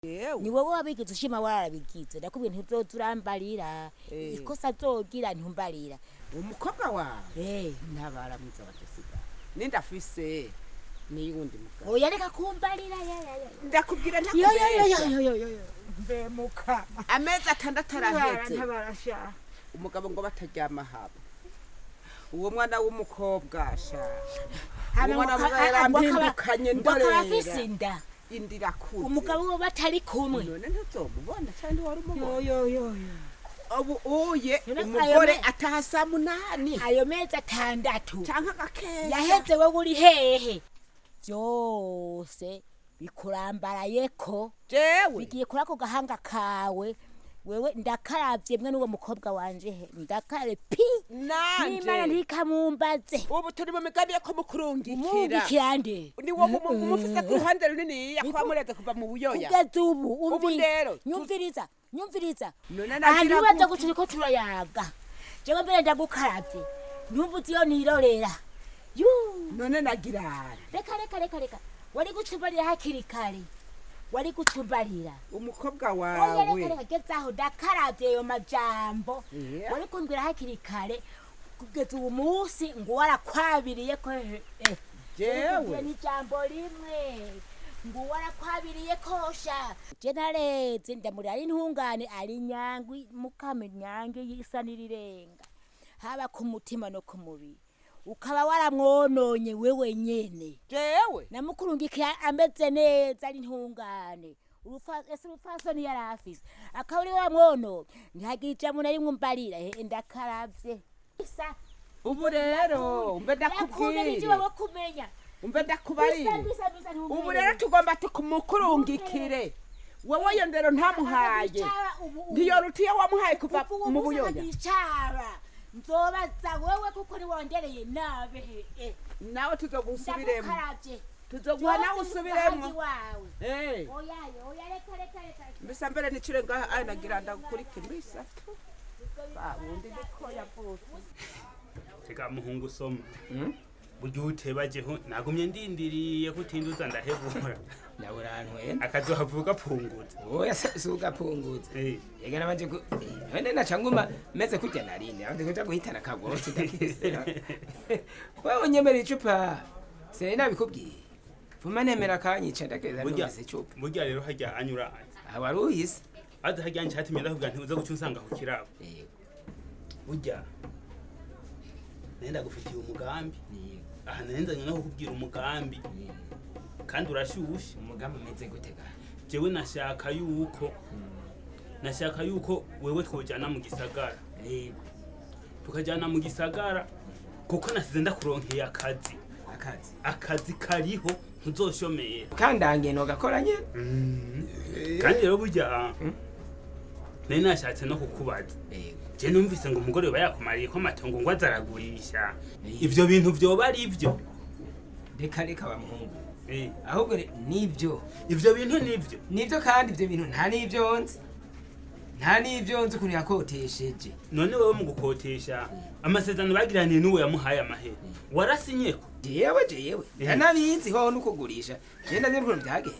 Ni wowe wabigize ushima warabigize ndakubwiye ntizoturambarira ikosa azogira ntumbarira umukobwa wawe ntabara mwiza wadusiga nindafise niyundi mugabo oya reka kumbarira ndakubwira ntakubesha mbe mukama amezi 6 araheze ntabarasha umugabo ngo bataryama haba uwo mwana w'umukobwa sha yarampindukanye ndorera indira kuze umugabo we batari kumwe none ntuzomubona cyane wari umubona yo ubu uye umugore ataha saa 8 ayo mezi 6 canke gakesha yaheze wewe uri hehe byose bikurambarayeko jewe bigiye kuri ako gahanga kawe wewe ndakaravye mwe n'uwo mukobwa wanje he ndakare pi nanje n'Imana ntikamumbaze ubu turi mu migambi yo kumukurungikira mungikira ni wo mumufise ku ruhande runini yakuba mureze kuva mu buyoya kugeza ubu rero nyumviriza none nagira ntibaza guca ko turayaga jewe mbere ndagukaravye ntumbuze iyo nirorera none nagira reka wari gucumbarira hakiri kare wari gucumbarira umukobwa wawe reka gezaho ndakaravye ayo majambo wari kumbwira hakiri kare kugeza ubu munsi ngo warakwabiriye ko jewe n'ijambo rimwe ngo warakwabiriye kosha je nareze ndamurira ari intungane ari nyangwi mukame nyange isa n'irirenga haba ku mutima no ku mubiri ukaba waramwononye wewe nyene jewe namukurungikiye ameze neza ari ntungane ese urupfasoni yari afise akaba uri wamwononye ntihagira ijambo na rimwe umbarira ndakaravye ubu rero mbe ndakubwire umbe ndakubarire ubu rero tugomba tukumukurungikire wewe iyo ndero ntamuhaye ntiyoruta iyo wamuhaye kuva mu buyoya nzobaza wewe kuko niwondereye nabe nawe tuzogusubiremo tuzoguha nawe usubiremo oya reka mbisa mbere nicire ngaha ayo nagira ndagukurikira mbisa wundi niko yavutse tega muhungu usoma burya utebajeho nagumye ndindiriye kutinduza ndahebura naburantwe akazohavuga gapfunguza oya si ugapfunguza yega nabanje none naca nguma meze kurya narinde nabanje kuja guhitana kagorotse ndakisera wewe unyemera icupa sinari nabikubwiye vuma nemera akanyica ndakeza numvise icupa burya rero harya anyura aha wari uhise aza harya ncatumye ndakubwira nti uza guca unsanga ku kirabo burya nenda gufitiye umugambi aha nenzanye no kukubwira umugambi kandi urashushe umugambi umeze gute ga jewe nashaka yuko wewe twojana mu gisagara yego tukajana mu gisagara kuko nasize ndakuronkeye akazi kariho ntuzoshomera kandange no gakora nyene kandi rero burya nari nashatse no kukubaza je numvise ngo umugore we yakumariye ko amatongo ngo azaragurisha ivyo bintu vyoba ari ivyo reka wa muhungu ahubwo nivyo ivyo bintu nivyo kandi ivyo bintu nta nivyo nzi ukuntu yakotesheje none wewe mu gukotesha amasezerano bagiraniye n'uwo yamuhaye amahera warasinyeko jewe nanabizi ho nukugurisha je ndazi ukuntu byagenze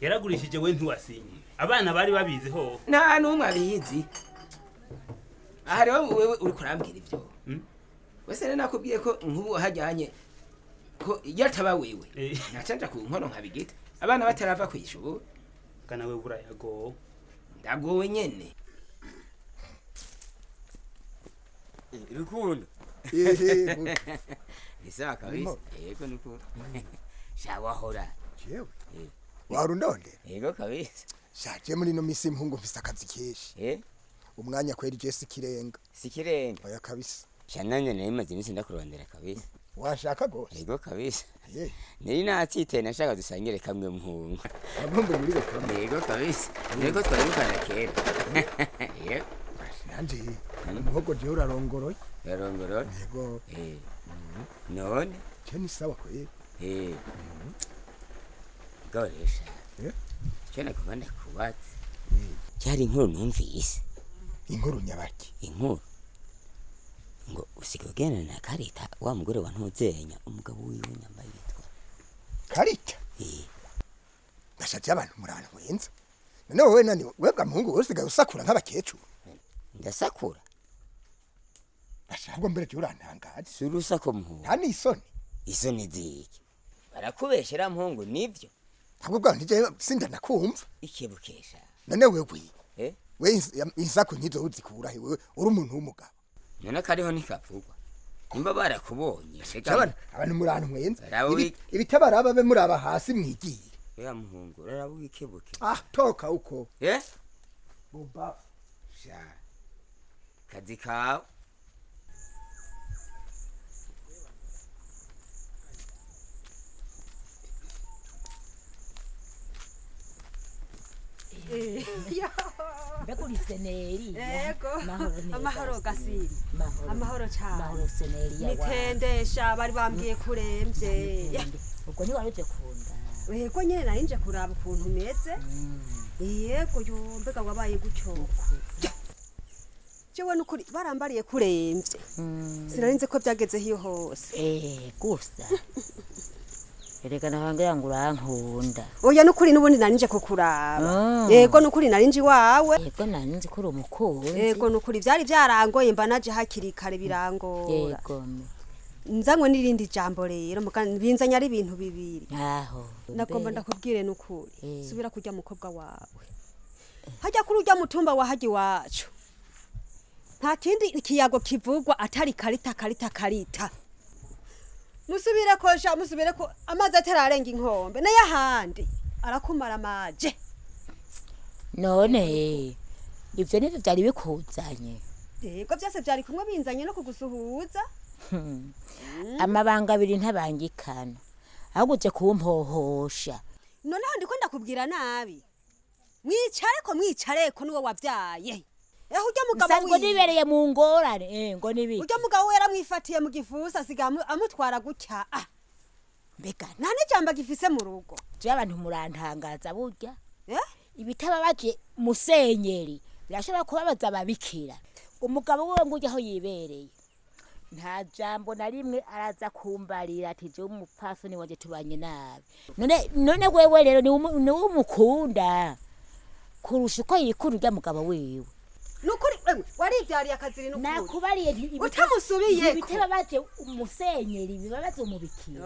yaragurishije we ntiwasinye abana bari babizi ho nta n'umwe abizi aha rero wewe uri kurambwira ivyo wese rero nakubwiye ko nk'ubu hajyanye ko iyo ataba wewe nacanja ku nkono nkabigita abana batarava kw'ishuri kana we burayagowe ndagowe nyene Rukundo ni sawa kabisa yego nuko shawahora jewe warundondera yego kabisa shaje muri no misi impungu mfise akazi keshi umwanya kweri je sikirenga oya kabisa shananye nayo maze imisi ndakurondera kabisa washaka gose yego kabisa nari natsiteye nashaka dusangire kamwe muhungu agomba muri kamwe yego kabisa yego twaribukana kera yego nanje umuhogo je urarongoroye urarongoroye yego none je ni sawa kweri goresha cyo nakuba ndakubatse cyari inkuru numvise inkuru nyabaki inkuru ngo usigaye ugendana na Karita wa mugore wa Ntuzenya umugabo wiwe nyamba yitwa Karita Ashaje abantu murantwenza. None wowe nani webwa muhungu usigaye usakura nk'abakecuru. Ndasakura. Ashobwa mbere urantangaje. Si urusako muhungu. Nta n'isoni. Isoni ziki? Barakubeshera muhungu nivyo. Ahubwo bwa ntije sindanakumva. Ikebukesha. None wewe. We insako nkizo uzikura he wewe uri umuntu w'umugabo. None kariho nikavugwa. Nimba barakubonye shega. Abantu murantwenza. Ibitabaraba be muraba hasi mwigiye. Ya muhungu raraba ikebuke. Ah toka uko. Bumba. Sha. Kazi kawe. Mbega uri seneri. Yego. Amahoro gasiri. Amahoro cyane. Amahoro seneri ya. Nitendesha bari bambwiye kuremvye. Ubwo ni waruje kunda. Yego nyene nari nje kuraba ukuntu umeze. Yego yo mbega wabaye gutyo. Jewe nukuri barambariye kuremvye. Sinarinze ko byageze hiyo hose. Gusa. Erega nahangira ngo urankunda. Oya nukuri nubundi narinje kukuraba. Yego nukuri narinje iwawe. Yego narinzi ko uri umukunzi. Yego nukuri byari byarangoye mba naje hakiri kare birangora. Yego. Nzanywe n'irindi jambo rero binzanye ari ibintu bibiri. Aho. Nagomba ndakubwire nukuri. Subira kurya mukobwa wawe. Hajya kuri urya mutumba wa haji wacu. Nta kindi ikiyago kivugwa atari karita karita karita. Musubire kosha musubire ko amazi atararenga inkombe n'ayahandi arakumara amaje. None ivyo nivyo vyari bikuzanye. Yego byose byari kumwe binzanye no kugusuhuza. Amabanga abiri ntabangikana. Ahubwo uje kumpohosha. Noneho ndiko ndakubwira nabi. Mwicareko nuwo wavyaye. Eho ujya mugabo wiwe. Ngo nibereye mu ngorane ngo nibi. Ujya mugabo we yaramwifatiye mu gifusa asiga amutwara gutya. Mbega nta n'ijambo gifise mu rugo. Je abantu murantangaza burya. Ibitababaje musenyeri birashobora kubabaza ababikira. Umugabo wiwe ngo ujya aho yibereye. Nta jambo na rimwe araza kumbarira ati je umupfasoni wanje tubanye nabi. None wewe rero ni umukunda kurusha uko yikunda urya mugabo wiwe. Nukuri warivyariye akaziri nukuri. Nakubariye utamusubiye ibitababaje umusenyeri bibabaze umubikira.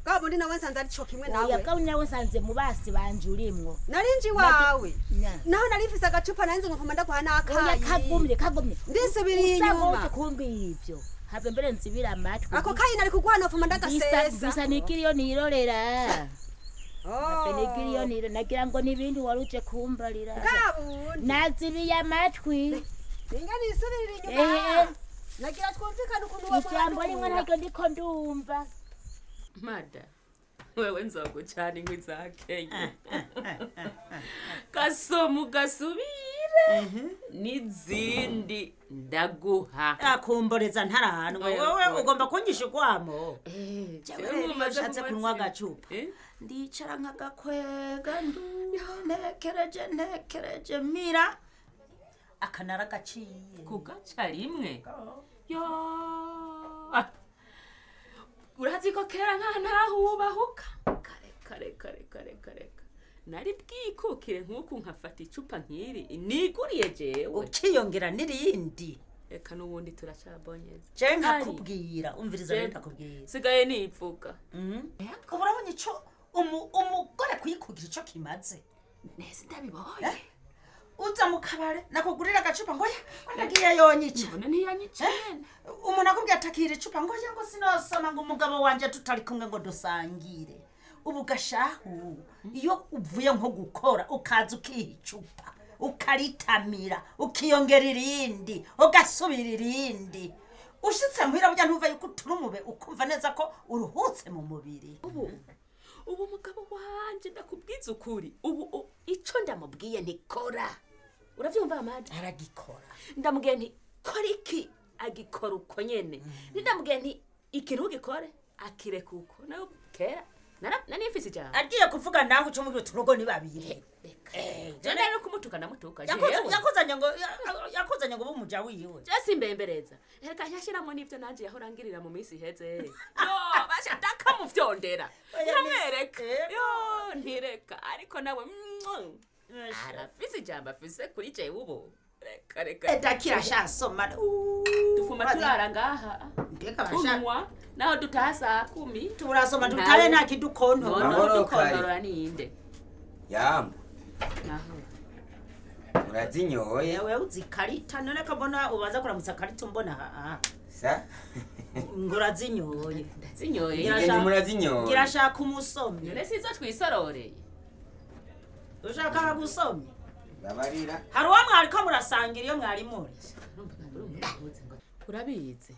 Bwa bundi nawe nsanze ari co kimwe nawe. Oya bwa bundi nawe nsanze mu basi banje urimwo. Narinje iwawe. Naho narifise agacupa narinze ngufuma ndaguha n'akayi. Oya kagumye. Ndisubiriye inyuma. Usanga kumbwira ivyo. Have mbere nzibira amatwi. Ako kayi nari kuguha nofuma ndagasesa. Bisa nikiriyo nirorera. Benegiriyo niro nagira ngo nibindi waruje kumbarira. Bwa bundi. Nazibiye amatwi. Ninga nisubirira inyuma. Nagira twumvikane ukuntu wa ijambo rimwe ntaryo ndiko ndumva. Mada, wewe nzogucana inkwi za Kenya. Kasomu gasubire n'izindi ndaguha. Akumboreza ntarahanwa wewe ugomba kunyisha ugwamo. Jewe ushatse kunywa agacupa. Ndicara nkagakwega ntekereje mira akanara gaciye. Kugaca rimwe? Yo. Urazi ko kera nka ntahubahuka. Kare kare kare kare. Nari bwikukire nkuku nkafata icupa nkiri niguriye jewe. Ukiyongera nirindi. Eka nubundi turacabonyeza. Je nkakubwira umviriza rero ndakubwira. Sigaye nipfuka. Ko urabonye ico umugore kuyikugira ico kimaze. Nese ndabibonye. Uza mu kabare nakugurira agacupa ngo ndagiye yonyica. None ntiyanyica. Umuntu akubwiye atakira icupa ngo ngo sinosoma ngo umugabo wanje tutari kumwe ngo dusangire. Ubu gashahu iyo uvuye nko gukora ukaza ukihicupa ukaritamira ukiyongera irindi ugasubira irindi ushitse muhira burya ntuva yuko uturumube ukumva neza ko uruhutse mu mubiri. Ubu mugabo wanje ndakubwiza ukuri ubu ico ndamubwiye ntikora. Uravyumva amada? Aragikora. Ndamubwiye nti kora iki agikora uko nyene. Ndamubwiye nti ikintu ugikore akireka uko. Nayo kera nani mfise ijambo. Agiye kuvuga naho uco mu turugo ni babiri. Reka je nari no kumutuka namutuka Yakuzanye ngo yakuzanye ngo bumuja wiwe. Je simbembereza reka nyashiramo n'ivyo nanje yahora ngirira mu minsi iheze. Yo basha ndakamufyondera nkamwereka. Yo ntireka ariko nawe arafise ijambo afise kuri jewe ubu. Reka reka Dakira shasoma. Dufuma turara ngaha. Mbega basha. Naho dutaha saa 10 turasoma dutare nta kidukontorora. Dukontorora ninde? Yambo. Naho. Urazinyoye? Wewe uzikarita none ko mbona ubanza kuramutsa karita umbona ha. Sa? Ngo urazinyoye. Ndazinyoye. Murazinyoye. Girashaka umusomyi. None sizo twisororeye. Ushaka gusomye? Babarira. Hari uwo mwariko murasangira iyo mwari muri. Urabizi.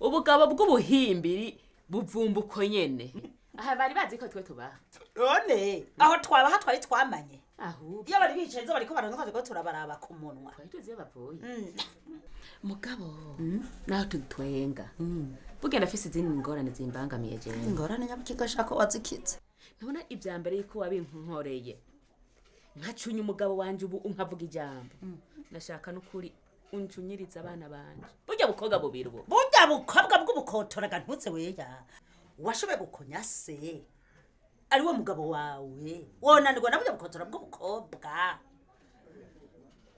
Ubugabo bw'ubuhimbiri buvumbuko nyene. Aha bari bazi ko twe tubaha. None aho twabaha twari twamanye. Ahubwo iyo bari bicaye zo bariko baranka ko turabaraba ku munwa. Twari tuzi bavuye. Mugabo naho tutwenga. Bugenda afise izindi ngorane zimbangamiye jewe. Ingorane nyabukiga shako wazikitse. Nabona ivya mbere yuko wabinkoreye. Nkacunya umugabo wanje ubu unkavuga ijambo. Nashaka nukuri uncunyiriza abana banje. Burya bukobwa bubiri ubu. Burya bukobwa bw'ubukotoraga ntutse weya. Washoboye gukonya se ari we mugabo wawe wonanirwa na burya bukotora bw'ubukobwa.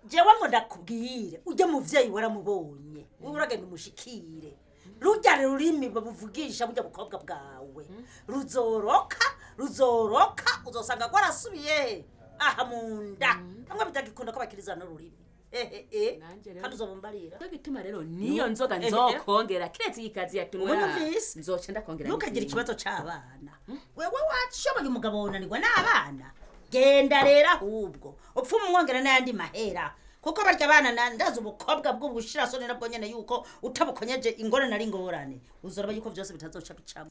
Jewe ngo ndakubwire ujye muvyeyi waramubonye wowe uragenda umushikire rujya rurimi babuvugisha burya bukobwa bwawe ruzoroka ruzoroka uzosanga rwarasubiye aha munda kamwe bitagikunda ko bakiriza n'ururimi. Kandi uzobumbarira. Cyo gituma rero niyo nzoga nzokongera kiretse ikazi yatunwa nzoca ndakongera. Ntukagira ikibazo c'abana. Wewe washoboye umugabo wonanirwa n'abana. Genda rero ahubwo upfuma umwongera n'ayandi mahera kuko barya abana ndazi ubukobwa bw'ubushirasoni nabwo nyene yuko utabukonyeje ingorane ari ingorane uzoraba yuko vyose bitazoca bicamo.